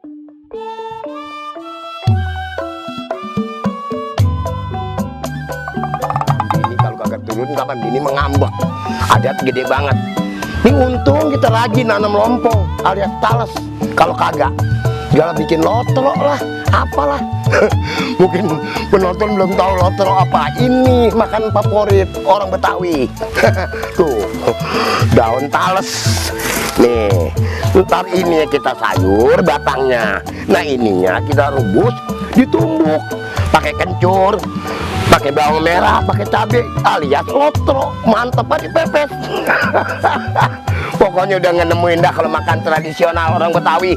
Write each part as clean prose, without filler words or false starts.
Ini kalau kagak turun kapan ini mengambek. Adat gede banget. Ini untung kita lagi nanam lompong alias talas. Kalau kagak, segala bikin lotrok lah, apalah. Mungkin penonton belum tahu lotrok apa. Ini makan favorit orang Betawi. Tuh, daun talas. Nih, ntar ini kita sayur batangnya. Nah ininya kita rebus, ditumbuk, pakai kencur, pakai bawang merah, pakai cabai, alias lotrok. Mantep aja pepes. Pokoknya udah nemuin dah kalau makan tradisional orang Betawi.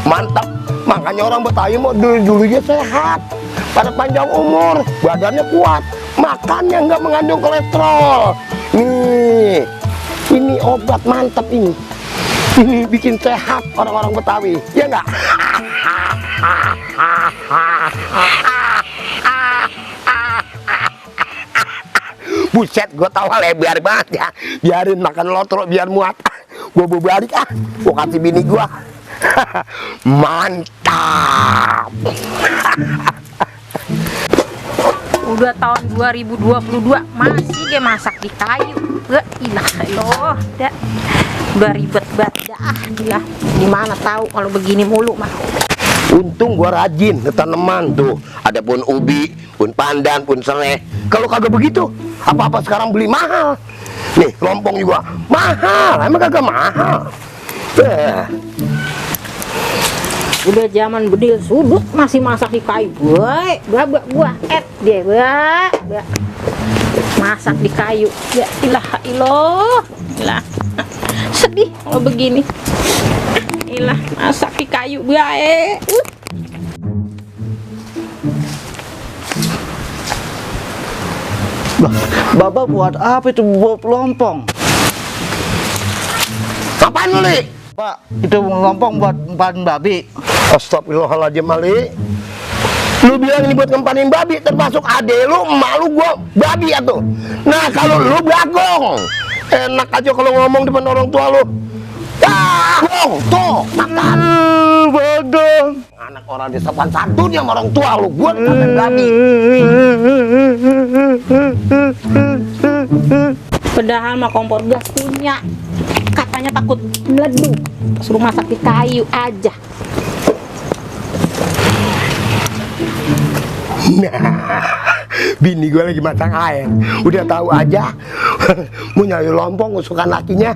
Mantap. Makanya orang Betawi mau dulunya sehat, pada panjang umur, badannya kuat, makannya nggak mengandung kolesterol. Nih, ini obat mantap ini. Ini bikin sehat orang-orang Betawi, ya nggak? Buset, gue tawa lebar banget ya. Biarin makan lotrok biar muat. Gue balik gue kasih bini gue. Mantap. Udah tahun 2022 masih dia masak di kayu. Ilah loh, udah ribet banget dah. Gila, gimana tahu kalau begini mulu mah. Untung gua rajin ke tanaman tuh. Ada pun ubi, pun pandan, pun serai. Kalau kagak begitu, apa-apa sekarang beli mahal. Nih, lompong juga mahal. Emang kagak mahal. Udah zaman bedil sudut masih masak di kayu. Boy, gua dia, masak di kayu. Ya ilah ilah. Ilah. Sedih kalau begini. Ilah, masak di kayu bae. Bapak buat apa itu buat lompong? Apaan lu, Li? Pak, itu lompong buat empanin babi. Astagfirullahaladzim, Ali. Lu bilang ini buat ngempanin babi, termasuk ade lu, emak lu, gua babi ya tuh. Nah, kalau lu bagong, enak aja kalau ngomong depan orang tua lu. Bagong, tuh, makan. Bagong. Anak orang di sopan santun yang orang tua lu, gua ngempanin babi. Padahal mah kompor gas punya. Katanya takut meleduk. Suruh masak di kayu aja. Nah, bini gue lagi masak air. Udah tahu aja. Mau nyari lompong usukan lakinya.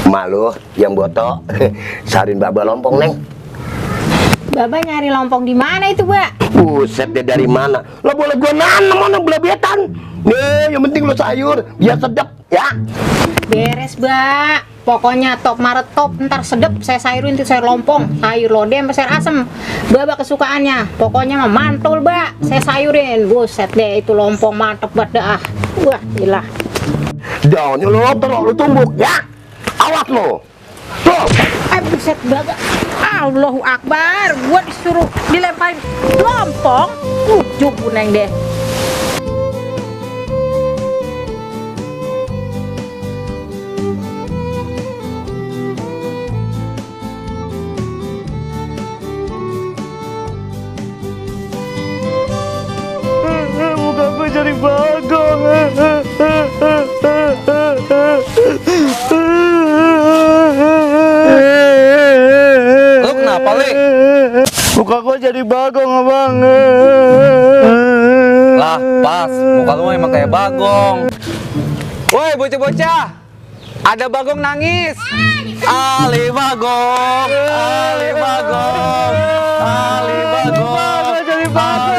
Malu yang botok. Sarin baba lompong, Neng. Baba nyari lompong di mana itu, Mbak? Buset deh, dari mana? Lo boleh gue nanam mana belebetan. Nih, yang penting lo sayur biar sedap ya. Beres, Mbak. Pokoknya top maret top, ntar sedep saya sayurin itu sayur lompong, sayur lodeh sampai sayur asem. Baba kesukaannya. Pokoknya mah mantul, Mbak. Saya sayurin. Buset deh, itu lompong mantep banget dah. Wah, gila. Daunnya lo terus lo tumbuk ya. Awas lo. Tuh. Buset Baga. Allahu Akbar. Gua disuruh dilemparin lompong. Ujuk Neng deh. Muka gue jadi bagong. Lu kenapa, Li? Muka gue jadi bagong, Abang. Lah, pas. Muka lu emang kayak bagong. Woi, bocah-bocah. Ada bagong nangis. Ali bagong. Ali bagong. Ali bagong. Jadi bagong.